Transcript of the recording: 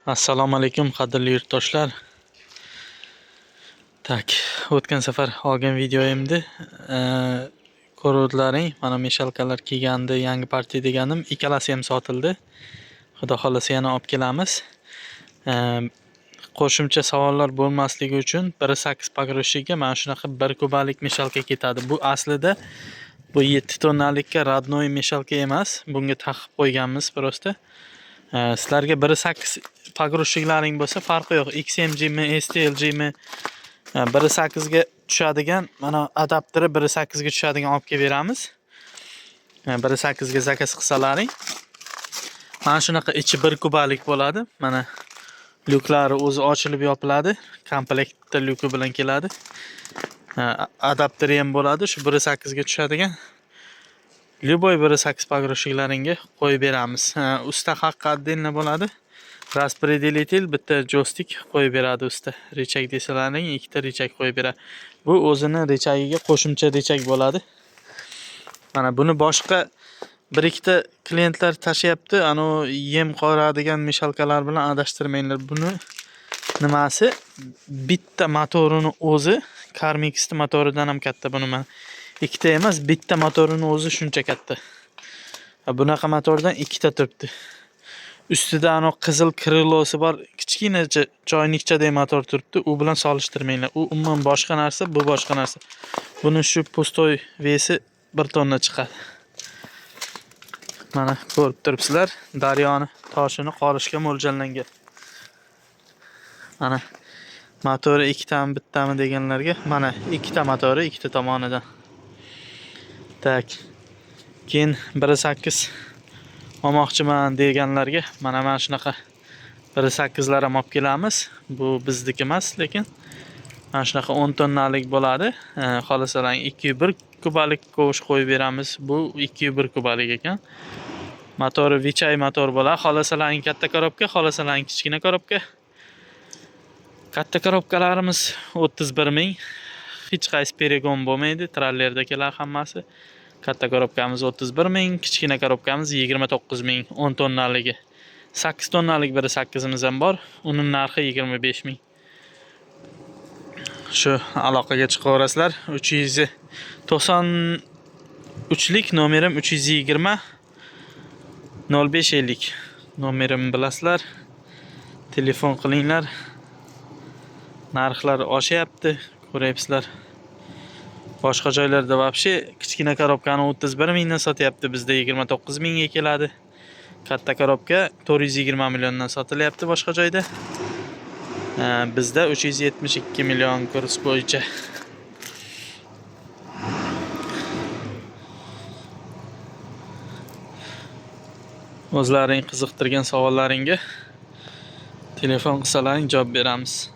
Assalomu alaykum, qadrli yurtdoshlar. Так, o'tgan safar olgan videoyimni ko'ruvdilaring. Mana мешалка lar kelgandi, yangi partiya deganim, ikkalasi ham sotildi. Xudo xolasa yana olib kelamiz. Qo'shimcha savollar bo'lmasligi uchun 1.8 погрузчик ga mana shunaqa 1 kubalik мешалка ketadi. Bu aslida bu 7 tonnalikka родной мешалка emas. Bunga taqib qo'yganmiz просто. Sizlarga 1.8 погрузчик laring bo'lsa farqi yo'q. XMG mi, STLG mi, 1.8 ga tushadigan mana adapteri 1.8 ga tushadigan olib kelib beramiz. 1.8 ga заказ qilsalaring. Mana shunaqa ichi 1 kubalik bo'ladi. Mana lyuklari o'zi ochilib yopiladi. Komplektda lyuki bilan keladi. Adapteri ham bo'ladi. Shu 1.8 ga tushadigan. Любой 1.8 погрузчик laringga qo'yib beramiz. Usta haqqi отдельно bo'ladi. Распределитель, bitta joystick qo'yib beradi usta. Рычаг desalaring, ikkita рычаг qo'yib beradi. Bu o'zini рычаг iga qo'shimcha рычаг bo'ladi. Mana buni boshqa bir ikkita klientlar tashlayapti. Anu yem qoradigan мешалка lar bilan adashtirmanglar. Buni nimasi bitta motorini o'zi Karmixni motoridan ham katta buni mana. Ikkita emas, bitta motorini o'zi shuncha katta. Bunaqa motordan ikkita turibdi. Ustida ano qizil крыло si bor kichkinacha choynikchadek motor turibdi. U bilan solishtirmanglar. U umuman boshqa narsa, bu boshqa narsa. Buni shu пустой вес i 1 tonna chiqadi. Mana ko'rib turibsizlar, daryoni toshini qorishga mo'ljallangan. Mana motori ikkitami, bittami deganlarga, mana ikkita motori ikkita tomonidan. Так. Keyin 1.8 olmoqchiman deganlarga mana shunaqa 1.8 lar ham olib kelamiz. Bu bizniki emas, lekin mana shunaqa 10 tonnalik bo'ladi. Xohlasalar 2.1 kubalik ковш qo'yib beramiz. Bu 2.1 kubalik ekan. Motori Weichai motor bo'ladi. Xohlasalaring katta коробка, xohlasalaring kichkina коробка. Katta коробка larimiz 31 ming. Hech qaysi перегон bo'lmaydi. Trallerda keladi hammasi. Katta коробка miz 31 ming, kichkina коробка miz 29 ming, 10 tonnaligi. 8 tonnalik 1.8imiz ham bor. Uning narxi 25 ming. Shu aloqaga chiqaverasizlar. 393lik nomerim 320 0550 nomerimni bilasizlar. Telefon qilinglar. Narxlar oshyapti, ko'ryapsizlar. Boshqa joylarda вообще kichkina коробка ni 31 mingdan sotyapti, bizda 29 mingga keladi. Katta коробка 420 milliondan sotilyapti boshqa joyda. Bizda 372 million kurs bo'yicha. O'zlaring qiziqtirgan savollaringga telefon qilsalaring javob beramiz.